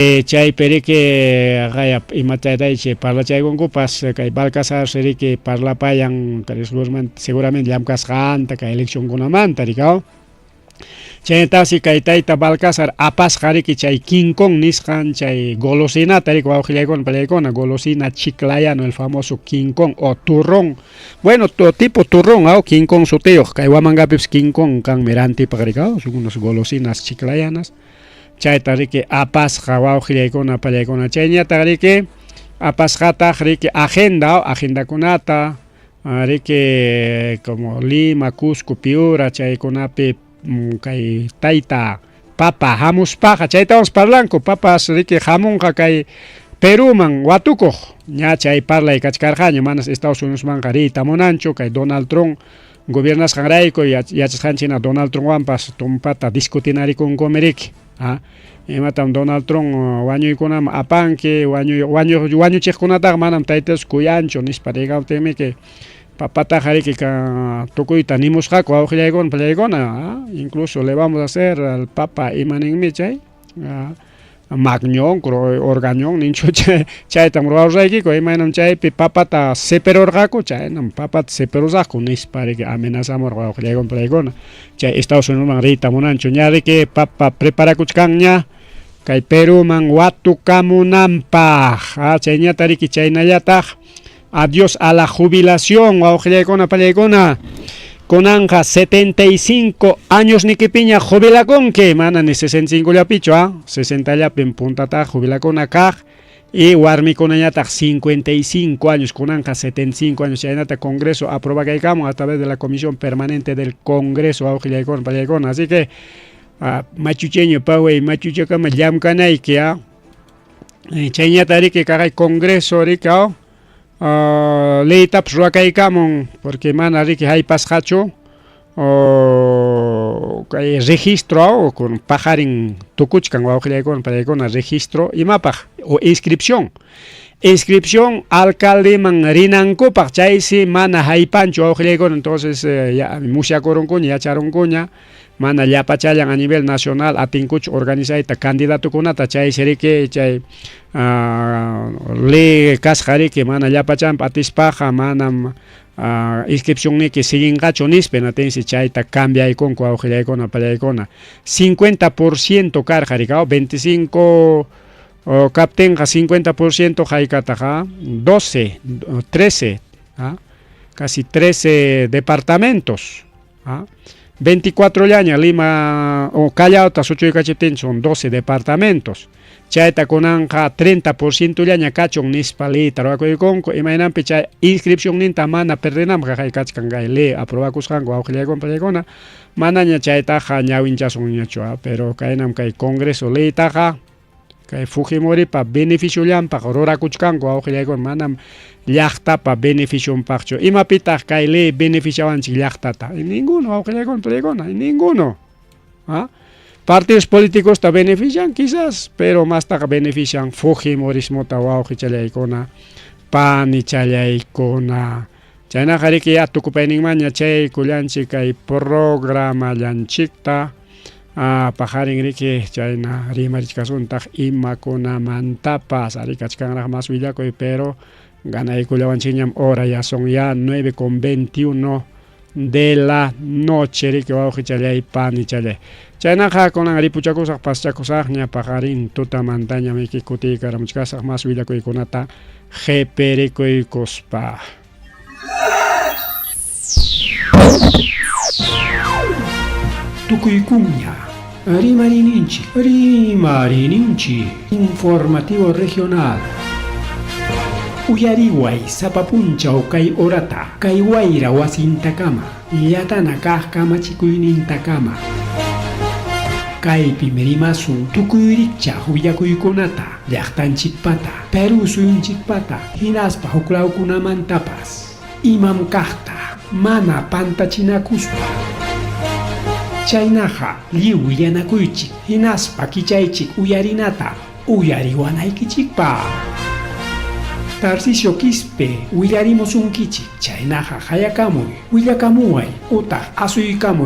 Chaypi riki qaya imataytaychi parlachaykunkupas kay Balcazar riki parlapayan seguramente llamkasqanta kay eleccionkunamanta rikaw. Chaynataqsi kay tayta Balcazar apasqa riki chay King Kong nisqan chay golosinata riki wawqillaykuna pallaykuna golosina chiclayano el famoso King Kong o turrón. Bueno, tipo turrón aw King Kong sutiyuq kay Huamangapipas King Kong kanmi rantipaq rikaw, son unas golosinas chiclayanas. Chayta riki apasqa wawqillaykuna pallaykuna chayñataq riki apasqataq riki agenda agendakunata riki como Lima, Cusco, Piura chaykunapi kay tayta papa hamuspaqa chaytawanpas parlanku papas riki hamunqa kay Peruman watukuq ña chay parlay kachkarqaña manas Estados Unidosmanqa riyta munanchu kay Donald Trump Gobiernasqanrayku yachasqanchik hina Donald Trumpwanpas tumpata discutinarikunkum riki. Imatam Donald Trump wañuykunaman apanki, wañuy wañuq wañuchiqkunataqa manam Tayta Dios kuyanchu nispa rikamuptinmiki papataqa riki tukuyta nimusqaku wawqillaykuna pallaykuna, incluso le vamos a hacer al papa ima ninmi chay Magñón, Orgañón ninchu chaytam ruwaruraykiku imaynam chaypi papata sipirurqaku chaynam papata sipirusaqku nispa riki amenazamurqa wawqillaykuna pallaykuna chay Estados Unidosman riyta munanchu ña riki papa preparakuchkanña kay Peruman watukamunanpaq chayñata riki chaynallataq Adiós a la jubilación, wawqillaykuna pallaykuna. Kunanqa 75 años nikipiña jubilakunki, mana ni 65 llapichu, ah, 60 llapim puntataqa jubilakuna kaq y warmikunañataq 55 años, kunanqa 75 años, chaynata Congreso aprobakaykamun a través de la Comisión Permanente del Congreso, wawqillaykuna pallaykuna. Así que ah, machucheño paway machuchakama llamkanayki, ah. Chayñata riki kaqay Congreso riki aw leytapas ruwakaykamun porque mana riki haypasqachu kay registro aw kun paqarin tukuchkan wawqillaykuna pallaykuna registro imapaq o inscripción inscripción alcaldeman rinankupaq chaysi mana haypanchu wawqillaykuna entonces ya musyakurunkuña yacharunkuña Mana llapachallan a nivel nacional atinkuchu organizayta candidatokunata chaysi riki chay ley kasqa riki mana llapachanpa atispaqa manam inscripcionniki siguinqachu nispa hinatinsi chayta cambiaykunku wawqillaykuna pallaykuna 50% karqa riki 25 kaptinqa 50% haykataqa 12 13 casi 13 departamentos. 24 llaña Lima o Callaota suchuykachiptin son 12 departamentos. Chayta kunanqa 30% llaña kachun nispa leyta ruwakuykunku imaynanpi chay inscripcionninta mana perdenanpaq kay kachkan kay ley aprobakusqanku wawqillaykuna pallaykuna manaña chaytaqa ñawinchasunñachu pero kaynam kay Congreso leytaqa Kay Fujimoripa beneficiollanpaq rurakuchkanku wawqillaykuna, manam llaqtapa beneficionpaqchu. Imapitaq kay ley beneficiawanchik llaqtata? Ninguno, wawqillaykuna, turiykuna, ninguno. ¿Ah? Partidos políticosta benefician quizás, pero mastaqa benefician Fujimorismota wawqichallaykuna, panichallaykuna. Chaynaqa riki ya tukupayninmanña chaykullanchik kay programallanchikta. Ah, paqarin riki chayna rimarichkasuntaq imakunamantapas ari kachkanraq mas willakuy pero ganaykullawanchikñam hora ya son ya 9 con 21 de la noche riki wawqichallay panichallay chaynaqa kunan ripuchakusaq paschakusaqña paqarin tutamantañam riki kutiykaramuchkasaq mas willakuykunata qipirikuykuspa. Tukuykunña rimarininchik, rimarininchik Informativo Regional. Uyariway sapa punchaw kay horata, kay wayra wasintakama, llatana kaq kamachikuynintakama. Kaypim rimasun tukuy rikchaq willakuykunata, llaqtanchikpata, Perú suyunchikpata hinaspa huklawkunamantapas, imam kaqta mana pantachinakuspa. Chaynaqa lliw willanakuychik hinaspa kichaychik uyarinata uyariwanaykichikpaq. Tarcisio Quispe willarimusunkichik, chaynaqa qayakamuy, willakamuway utaq asuykamuy.